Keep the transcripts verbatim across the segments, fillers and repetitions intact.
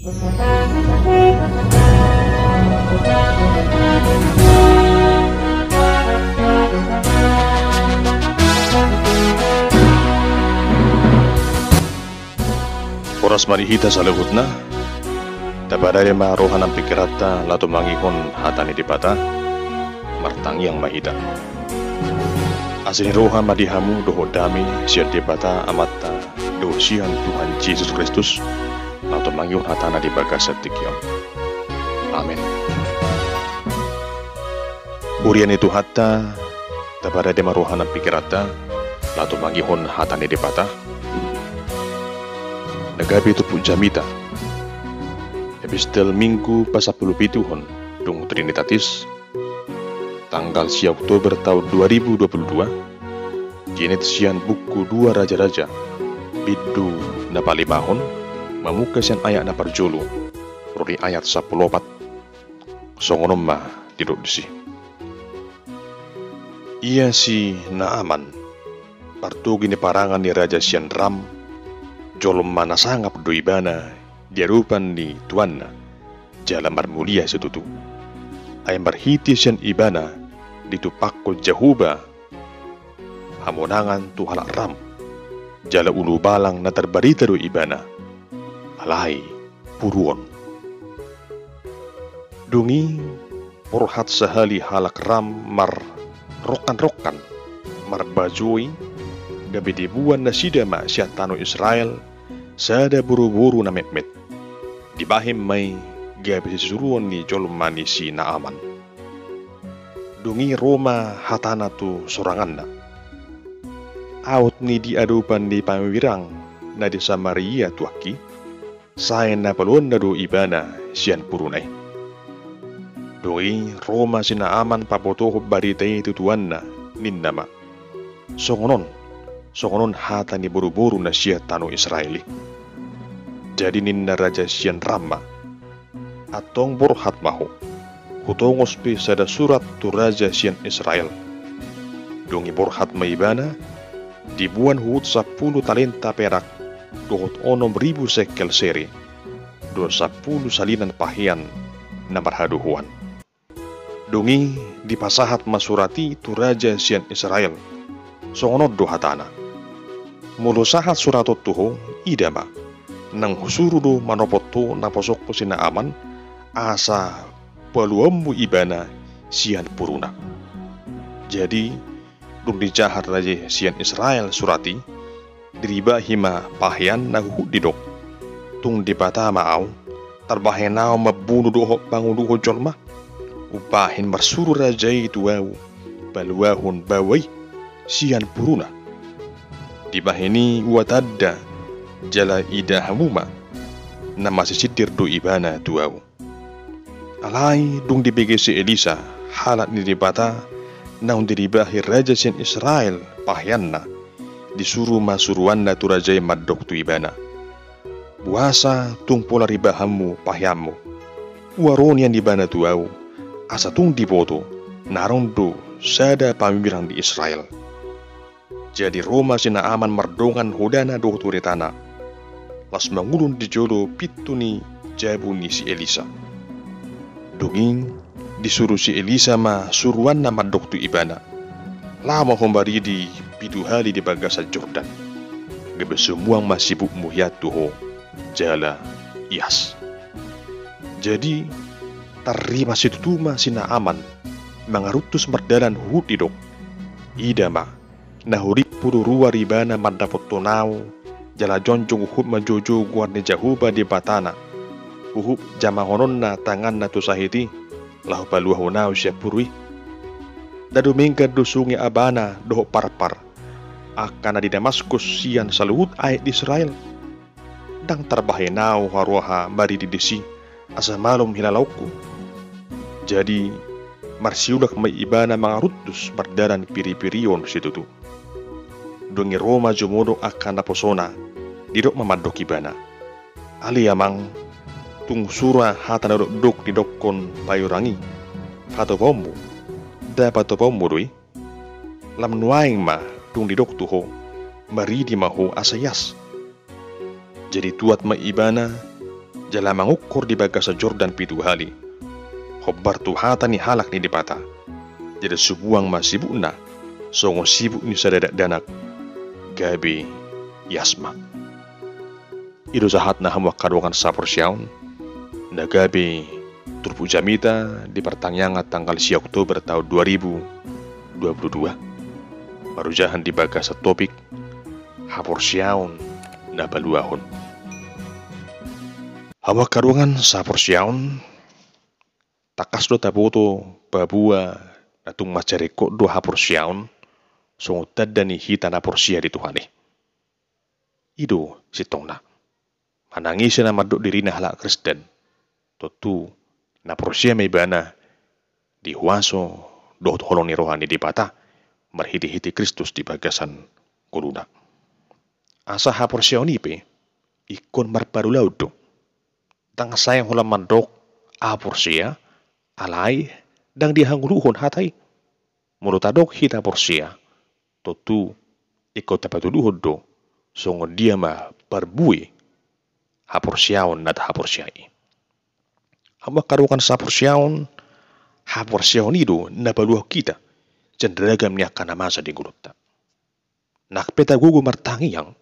Horas ma di hita saluhutna. Tapadare ma roha nang pingkiranta laho tumangihon hata ni Debata. Martangiang ma hita. Asi ni roha ma di hamu dohot dame sian Debata Amanta dohot sian Tuhan Jesus Kristus, laho tumangihon hatana di bagasan tingki on. Amen. Huria ni Tuhanta, tapadare ma roha nang pingkiranta laho tumangihon hata ni Debata. Na gabe turpuk jamita. Epistel Minggu pasampulupituhon dung Trinitatis, tanggal sia Oktober taon dua ribu dua puluh dua. Jinit sian buku Dua Raja-raja, bindu na palimahon, mamungka sian ayat na parjolo ro di ayat sampulu opat. Songon on ma didok disi. Ia si Naaman, partogi ni parangan ni raja sian Ram, jolma na sangap do ibana di adopan ni tuanna, jala marmulia situtu. Ai marhite sian ibana ditumpakkon Jahowa hamonangan tu halak Ram, jala ulubalang na tarbarita do ibana, alai puruon. Dung i borhat sahali halak Ram marrongkan-rongkan, marbajoi, gabe diboan nasida ma sian tano Israel sada boru-boru na metmet. Dibahen ma i gabe sisuruon ni jolma ni si Naaman. Dung i ro ma hatana tu soranganna. Aut ni di adopan ni panurirang na di Samaria tu angki, sai na paluanna do ibana sian puruna i. Dung i ro ma si Naaman pabotohon barita i tu tuanna, ninna ma. Songon on, songon on hata ni boru-boru na sian tano Israel i. Jadi ninna raja sian Ram ma, antong borhat ma ho, hutongos pe sada surat tu raja sian Israel. Dung i borhat ma ibana, diboan huhut sampulu talenta perak, dohot onom ribu sekel seri, dohot sampulu salinan pahean na marhadohoan. Dung i dipasahat ma surat i tu raja sian Israel. Songon on do hatana. Molo sahat surat on tu ho, ida ma. Nang husuru do manopot ho naposongku si Naaman, asa paluaonmu ibana sian puruna. Jadi, dung dijaha raja sian Israel surat i, diribahi ma paheanna huhut didok. Tung Debata ma ahu, tarbahen ahu mambunu dohot manguluhon jolma. Umbahen marsuru raja i tu ahu, paluahon baoa i sian puruna. Dibahen i ua tanda, jala ida hamu ma, na masisindir do ibana tu ahu. Alai dung dibege si Elisa, halak ni Debata, naung diribahi raja sian Israel paheanna, disuru ma suruanna tu raja i mandok tu ibana. Boasa tung pola ribahanmu paheanmu? Ua ro nian ibana tu ahu, asa tung diboto, na adong do sada panurirang di Israel. Jadi ro ma si Naaman mardongan hodana dohot uretana, laos mangulon di jolo pintu ni jabu ni si Elisa. Dung i disuru si Elisa ma suruanna mandok tu ibana. Laho ma ho maridi pitu hali di bagasan Jordan. Gabe sumuang ma sibukmu hian tu ho, jala ias. Jadi tarrimas situtu ma si Naaman, mangaruntus mardalan huhut didok. Ida ma, na hurimpu do ruar ibana mandapothon ahu, jala jongjong huhut manjojou goar ni Jahowa Debatana, huhut jamahononna tanganna tu sahit i, laho paluahon ahu sian puru i. Ndang dumenggan do sunge abana dohot parpar, angka na di Damaskus sian saluhut aek di Israel. Ndang tarbahen ahu haroha maridi disi, asa malum hilalaonku. Jadi marsiulak ma ibana mangaruntus mardalan piripirion situtu. Dung i ro ma jumodok angka naposona, didok ma mandok ibana. Ale amang, tung sura hata na dokdok didokkon panurirang i, hatupaonmu, ndang patupaonmu do i? Lam nuaeng ma dung didok tu ho, maridi ma ho asa ias. Jadi tuat ma ibana, jala mangungkor di bagasan Jordan pitu hali, hombar tu hata ni halak ni Debata. Jadi subuang ma sibukna songon sibuk ni sada dakdanak, gabe ias ma. I do sahatna hamu angka dongan saporseaon, na gabe turpuk jamita di partangiangan tanggal sia Oktober taon dua ribu dua puluh dua, marojahan di bagasan topik haporseaon na paluahon. Hamu angka dongan saporseaon, tangkas do taboto paboa na tung mansai ringkot do haporseaon songon tanda ni hita na porsea di Tuhan i. I do sintongna. Manang ise na mandok dirina halak Kristen, tontu na porsea ma ibana di huaso dohot holong ni roha ni Debata marhitehite Kristus di bagasan ngoluna. Asa haporseaon i pe ingkon marparulaon do. Ndang sai holan mandok ahu porsea, alai ndang dihangoluhon hata i. Molo tadok hita porsea, tontu ingkon tapatuduhon do songon dia ma parbue haporseaon na tahaporseai. Hamu angka dongan saporseaon, haporseaon i do na paluahon hita sian ragam ni angka na masa di ngolunta. Nang pe tagogo martangiang,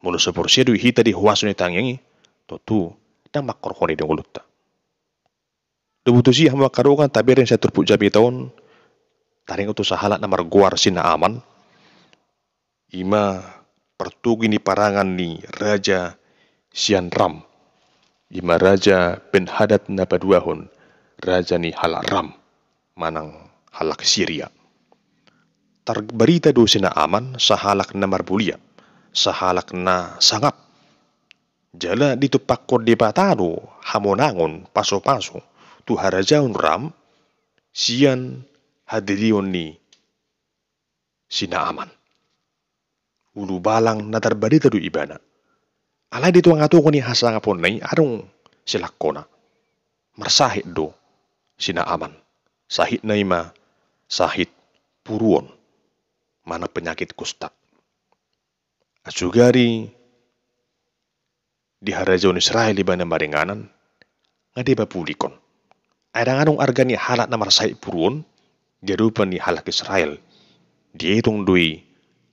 molo so porsea do hita di huaso ni tangiang i, tontu ndang mangkorhon i di ngolunta. Domu tusi hamu angka dongan, tabereng sian turpuk jamita on, taringot tu sahalak na margoar si Naaman, i ma partogi ni parangan ni raja sian Ram, i ma raja Benhadad na paduahon, raja ni halak Ram manang halak Siria. Tarbarita do si Naaman sahalak na marmulia, sahalak na sangap. Jala ditumpakkon Debata do hamonangon pasupasu tu harajaon Ram sian hadilion ni si Naaman. Ulubalang na tarbarita do ibana. Alai di tongatonga ni hasangaponna i adong silangkona. Marsahit do si Naaman. Sahitna i ma sahit puruon manang penyakit kusta. Asugari di harajaon Israel ibana maringanan, nga dipapulik on. Ai ndang adong arga ni halak na marsahit puruon di adopan ni halak Israel. Dietong do i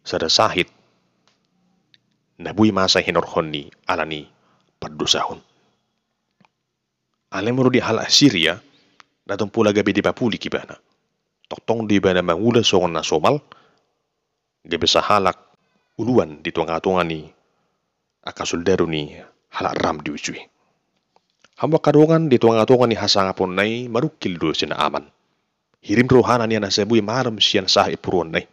sada sahit na boi masa hinorhon ni ala ni pardosaon. Alai molo di halak Siria, ndang tong pola gabe dipapulik ibana. Tongtong do ibana mangula songon na somal, gabe sahalak uluan di tongatonga ni angka soldadu ni halak Ram di uju i. Hamu angka dongan, di tongatonga ni hasangaponna i marungkil do si Naaman. Hirim rohana nian asa boi malum sian sahit puruonna i.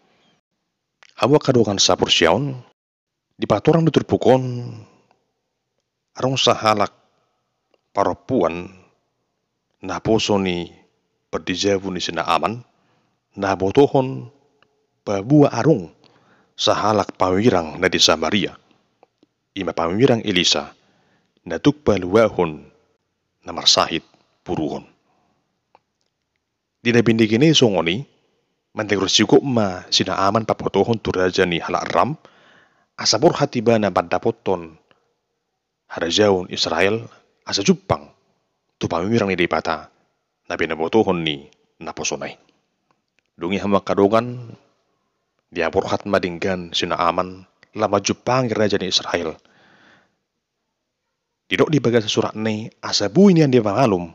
Hamu angka dongan saporseaon, di patorang ni turpuk on, adong sahalak parompuan naposo ni pardijabu ni si Naaman, na botohon paboa adong sahalak pangawirang na di Samaria, i ma pangawirang Elisa, na tuk paluahon na marsahit puruon. Di na binegena i songon i, mandengor sigok ma si Naaman pabotohon tu raja ni halak Ram, asa borhat ibana mandapothon harajaon Israel, asa jumpang tu pangawirang ni Debata na binabotohon ni naposona i. Dung i hamu angka dongan, diaborhat ma denggan si Naaman laho manjumpangi raja ni Israel. Didok di bagasan suratna i, asa boi nian dipamalum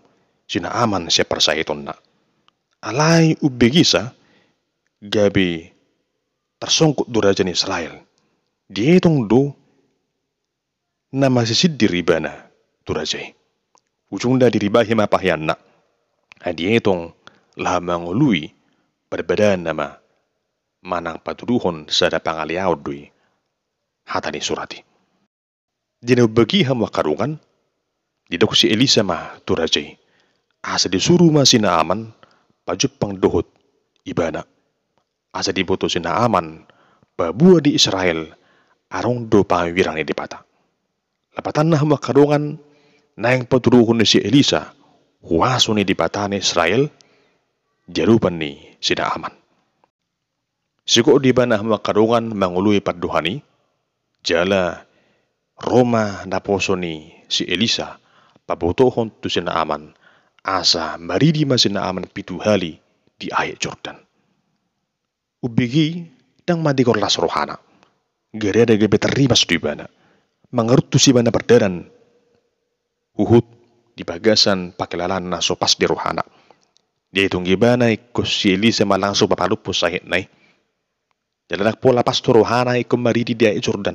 si Naaman sian parsahitonna. Alai umbegesa gabe tarsongkut do raja ni Israel. Dietong do na masisindir ibana tu raja i. Ujungna diribahi ma paheanna. Ai dietong laho mangoloi parbadaanna ma manang patuduhon sada pangaleaon do i hata ni surat i. Di na umbege i hamu angka dongan, didok si Elisa ma tu raja i, asa disuru ma si Naaman pajumpang dohot ibana. Asa diboto si Naaman paboa di Israel adong do pangawirang ni Debata. Lapatanna hamu angka dongan, naeng patuduhon ni si Elisa huaso ni Debata ni Israel di adopan ni si Naaman. Sigok do ibana hamu angka dongan mangoloi pandohan i, jala ro ma naposo ni si Elisa pabotohon tu si Naaman, asa maridi ma si Naaman pitu hali di Aek Jordan. Umbege i ndang matigor las rohana. Gerada gabe tarrimas do ibana. Mangaruntus ibana mardalan huhut di bagasan pangkilalaan na so pas di rohana. Dietong ibana ingkon si Elisa ma langsung pamalumhon sahitna i. Jala ndang pola pas do rohana ingkon maridi di Aek Jordan.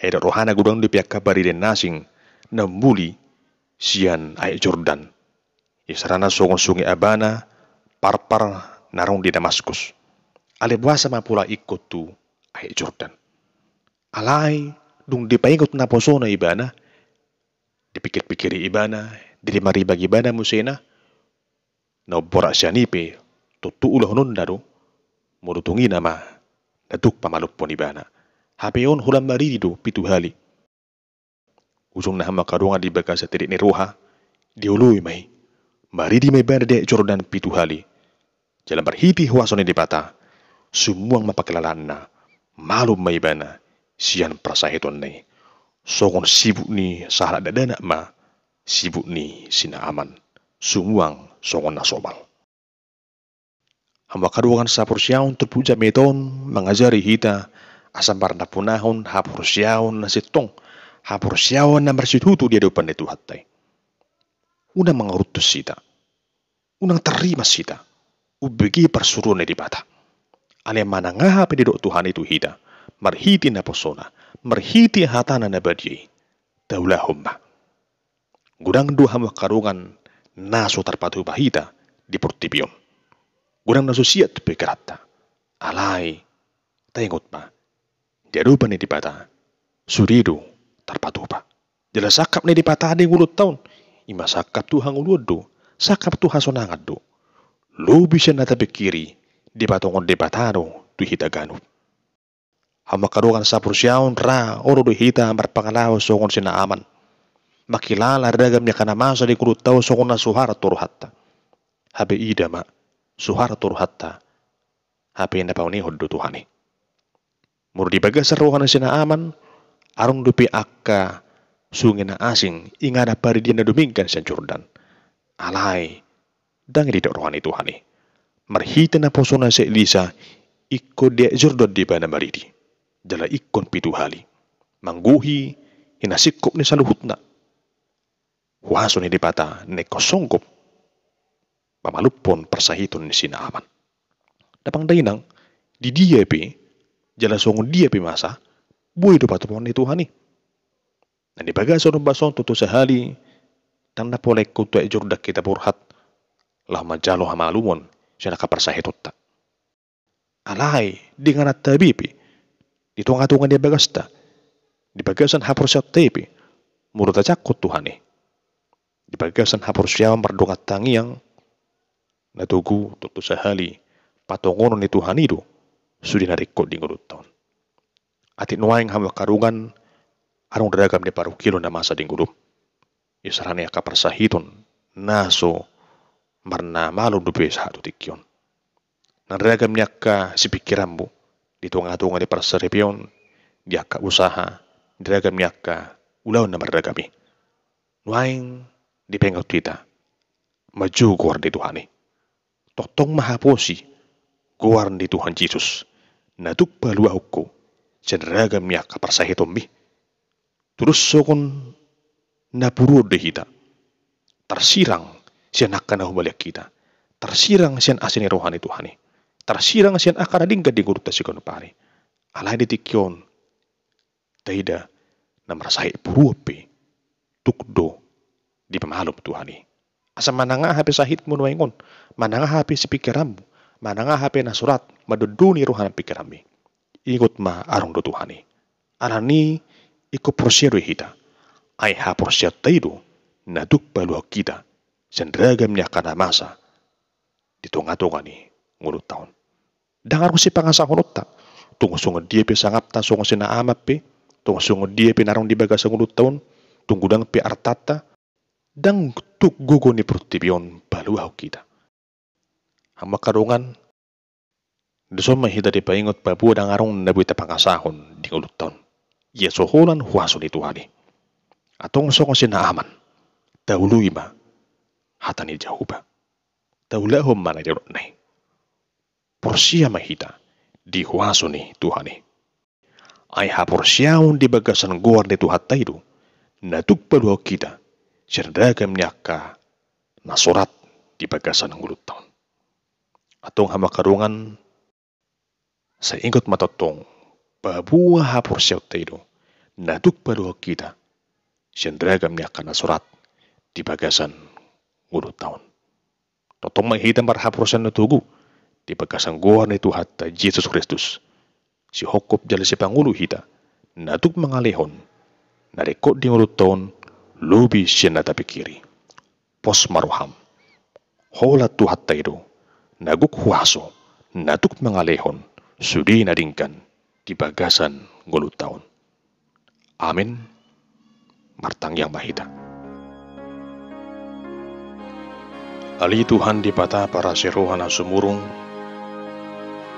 Ai didok rohana godang dope angka paridi na asing na ummuli sian Aek Jordan. Isarana songon sunge abana Parpar na adong di Damaskus. Alai boasa ma pola ingkon tu Aek Jordan? Alai dung dipaingot naposona ibana, dipikir-pikiri ibana, dirimarimbang ibana muse na, na umborat sian i pe tontu ulahononna do, molo tung i nama na tung pamalumhon ibana. Hape on holan maridi do pitu hali. Ujungna hamu angka dongan di bagasan tirik ni roha, dioloi ma i. Maridi ma ibana di Aek Jordan pitu hali. Jala marhite huaso ni Debata, sumuang ma pangkilalaanna, malum ma ibana sian parsahitonna i. Songon sibuk ni sahalak dakdanak ma sibuk ni si Naaman, sumuang songon na somal. Hamu angka dongan sahaporseaon, turpuk jamita on mangajari hita asa marnaponahon haporseaon na sintong, haporseaon na marsitutu di adopan ni Tuhanta i. Unang mangaruntus hita. Unang tarrimas hita. Umbege parsuruon ni Debata. Alai manang aha pe didok Tuhan i tu hita, marhite naposona, marhite hatana na badia i, taulahon ma. Godang do hamu angka dongan na so tarpatupa hita di portibi on. Godang na so siat tu pingkiranta. Alai taingot ma, di adopan ni Debata sude do tarpatupa. Jala sangkap ni Debata di ngolunta on, i ma sangkap tu hangoluan do, sangkap tu hasonangan do. Lobi sian na tapingkiri, dipatongon Debata do tu hita ganup. Hamu angka dongan sahaporseaon, ra olo do hita marpangalaho songon si Naaman, mangkilala ragam ni angka na masa di ngolunta on songon na so hot tu rohanta. Hape ida ma, so hot tu rohanta, hape na paunehon do Tuhan i. Molo di bagasan roha ni si Naaman, adong dope angka sunge na asing, inganan paridian na dumenggan sian Jordan. Alai ndang i didok roha ni Tuhan i. Marhite naposona si Elisa, ingkon di Aek Jordan do ibana maridi. Jala ingkon pitu hali. Manggohi hinasingkop ni saluhutna. Huaso ni Debata na ingkon songgop pamalumhon parsahiton ni si Naaman. Damang dainang, di dia pe, jala songon dia pe masa, boi do patupaon ni Tuhan i. Na di bagasan ombas on, tontu sahali ndang na pola ingkon tu Aek Jordan hita borhat laho manjalo hamalumon sian angka parsahitonta. Alai di ingananta be pe, di tongatonga ni bagasta, di bagasan haporseaonta i pe, molo tajangkon Tuhan i, di bagasan haporseaon mardongan tangiang, na togu tontu sahali patongonon ni Tuhan i do sude na ringkot di ngolunta on. Atik nuaeng hamu angka dongan, adong ragam ni parungkilon na masa di ngolum. Isarana angka parsahiton na so marnamalum dope sahat tu tingki on. Nang ragam ni angka sipingkiranmu di tongatonga ni parsaripeon, di angka usaha, di ragam ni angka ulaon na marragam i. Nuaeng dipaingot hita, manjou goar ni Tuhan i. Tongtong ma haposi goar ni Tuhan Jesus, na tuk paluahon ho sian ragam ni angka parsahitonmi. Tudos songon na puruon do hita tarsirang sian angka na humaliang hita, tarsirang sian asi ni roha ni Tuhan i, tarsirang sian angka na denggan di ngolunta siganup ari. Alai di tingki on, taida na marsahit puruon pe tuk do dipamalum Tuhan i. Asa manang aha pe sahitmu nuaeng on, manang aha pe sipingkiranmu, manang aha pe na so rat mandondoni roha nang pingkiranmi, ingot ma adong do Tuhan i. Alani i ingkon porsea do hita. Ai haporseaonta i do na tuk paluahon hita sian ragam ni angka na masa di tongatonga ni ngolunta on. Ndang adong sipangasahononta. Tung songon dia pe sangapta songon si Naaman pe, tung songon dia pe na adong di bagasan ngolunta on, tung godang pe artanta, ndang tuk gogo ni portibi on paluahon hita. Hamu angka dongan, dison ma hita dipaingot, Paboa ndang adong na boi tapangasahon di ngolunta on, ia so holan huaso ni Tuhan i. Antong songon si Naaman, Taului ma hata ni Jahowa. Taulahon ma na nidokna i. Porsea ma hita di huaso ni Tuhan i. Ai haporseaon di bagasan goar ni Tuhanta i do na tuk paluahon hita sian ragam ni angka na sorat di bagasan ngolunta on. Antong hamu angka dongan, sai ingot ma tongtong, paboa haporseaonta i do na tuk paluahon hita sian ragam ni angka na sorat di bagasan ngolunta on. Tongtong ma hita marhaporseaon na togu di bagasan goar ni Tuhanta Jesus Kristus, sihophop jala sipangolu hita na tuk mangalehon na ringkot di ngolunta on lobi sian na tapikiri. Pos ma roham. Holan Tuhanta i do na gok huaso na tuk mangalehon sude na denggan di bagasan ngolunta on. Amen. Martangiang ma hita. Ale Tuhan Debata parasi roha na sumurung,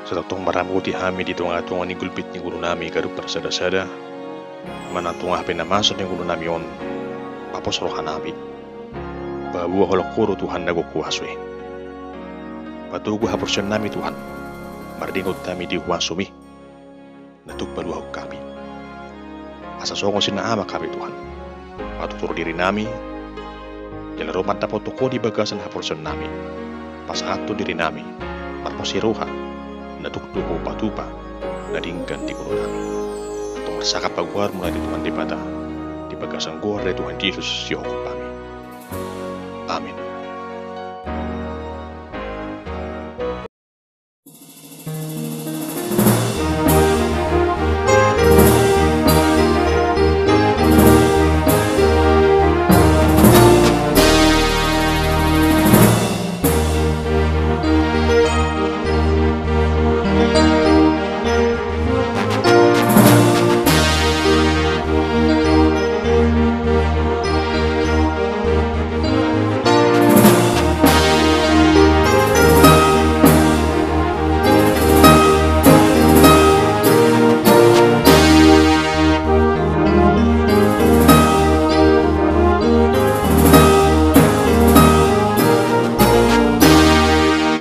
sai tongtong maramoti hami di tongatonga ni gulpit ni ngolunami ganup marsadasada, manang tonga hape na masa ni ngolunami on, papos rohanami. Paboa holan Ho do Tuhan na gok huaso i. Patogu haporseaonnami Tuhan, mardenggan hami di huasomi na tuk paluahon hami. Asa songon sinamot hami Tuhan, patutur dirinami, jala ro mandapothon Ho di bagasan haporseaonnami. Pasahathon dirinami marpos ni roha na tuk do Ho patupa na denggan di ngolunami. Antong marsangkap ma goarmu ale Tuhan Debata di bagasan goar ni Tuhan Jesus sihophop hami. Amen.